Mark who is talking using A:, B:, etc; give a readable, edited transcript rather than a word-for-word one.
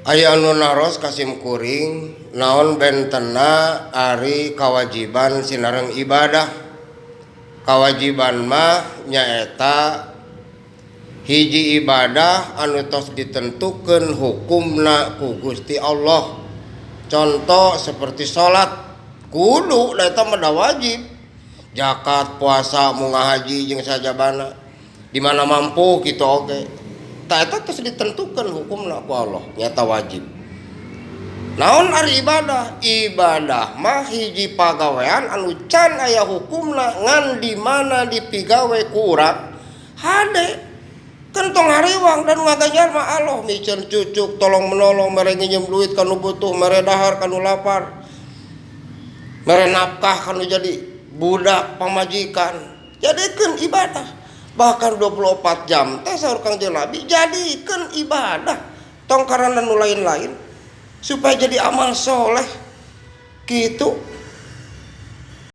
A: Aya anu naros ka simkuring naon bentena ari kawajiban sinareng ibadah. Kawajiban mah nyaeta hiji ibadah anu tos ditentukeun hukumna ku Gusti Allah. Contoh seperti salat kudu da eta mah da wajib. Zakat, puasa, munggah haji jeung sajabana. Di mana mampu kitu oge. Tah eta tos ditentukeun hukumna ku Allah nyaeta wajib. Naon ari ibadah? Ibadah mah hiji pagawean anu can aya hukumna ngan di mana dipigawe ku urang hade. Kan tong hariwang dan ngaganjar mah Allah miceun cucuk tolong menolong mere nginjem duit ka nu butuh mere dahar ka nu lapar mere nafkah ka nu jadi budak pamajikan jadikeun ibadah. Bahkan 24 jam teh saur Kangjeng Nabi jadikeun ibadah tong karana nu lain-lain supaya jadi amal soleh gitu.